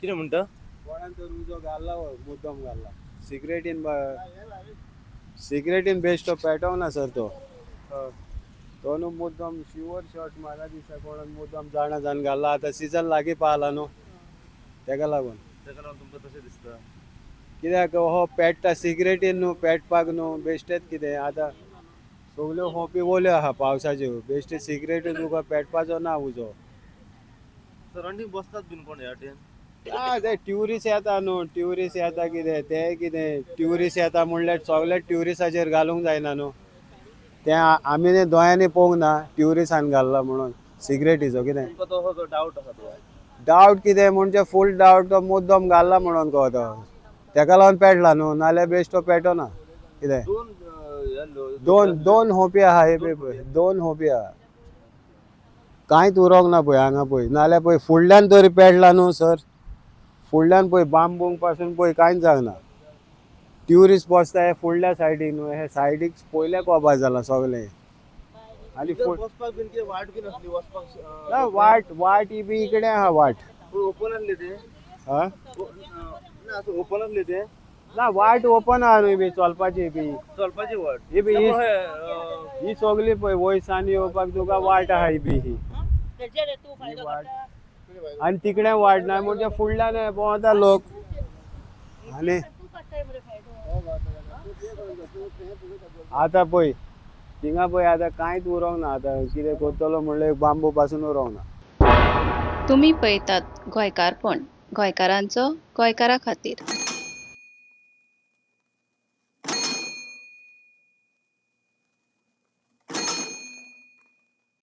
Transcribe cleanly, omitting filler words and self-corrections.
कितें म्हणटा? कोणान तर उजो घालला हो, मुद्दम घालला सिगरेटीन. सिगरेटीन बेश्टो पेटोवंक ना सर तो. तो न्हू मुद्दम शुवर शॉट म्हाका दिसता कोणान मुद्दम जाणा जावन घालला. आतां सिजन लागीं पावला न्हू, तेका लागून. ताका लागून तुमकां तशें दिसता? कित्याक हो पेट्टा सिगरेटीन न्हू, पेटपाक न्हू बेश्टेच कितें. आतां सगल्यो खोंपी ओल्यो आहा पावसाच्यो, बेश्टे सिगरेटी तुका पेटपाचो ना उजो. सरावंडींग बसतात बीन कोण ह्या वाटेन? हा, ते ट्युरिस्ट येता न्हू, ट्युरिस्ट येता. कितें ते, कितें ट्युरिस्ट येता म्हणल्यार सगळे ट्युरिस्टाचेर घालूंक जायना न्हू तें. आमी ते दोळ्यांनी पळोवंक ना ट्युरिस्टान घालला म्हणून सिगरेटीचो कितें. तुमकां तो असो डावट आसा तो? डावट कितें म्हणजे फूल डावट. तो मुद्दम घालला म्हणून कळता, तेका लागून पेटला न्हू, नाल्यार बेश्टो पेटना कितें. दोन ह्या दोन दोन होपी आहा हे पळय, दोन होपी आहा. कांयच उरोंक ना पळय हांगा पळय. नाल्यार पळय फुडल्यान तरी पेटला न्हू सर. फुडल्यान पळय बांबूंक पासून पळय कांयच जावना. ट्युरिस्ट बसता हे फुडल्या सायडीक न्हू, हे सायडीक पयले कोबा जाला सगळें आनी थंयसर बसपाक बीन कितें वाट बीन आसली वचपाक? ना, वाट वाट ही बी इकडे आहा वाट. पूण ओपन आसले ते? हा. ना, असं ओपन आसले ते? ना, वाट ओपन आहा न्हू बी चलपाची बी. चलपाची वाट. ही बी त्यामुळे, ही सगळी पळय वयसान येवपाक तुका वाट आहा ही बी ही. ही वाट आनी तिकडे वाट ना म्हणजे फुडल्यान भोंवता लोक. आनी आतां पळय थिंगा पळय आतां कांयच उरोंक ना. आतां कितें करतलो म्हणल्यार एक बांबू पासून उरोंक ना. तुमी पळयतात गोंयकारपण, गोंयकारांचो गोंयकारा खातीर.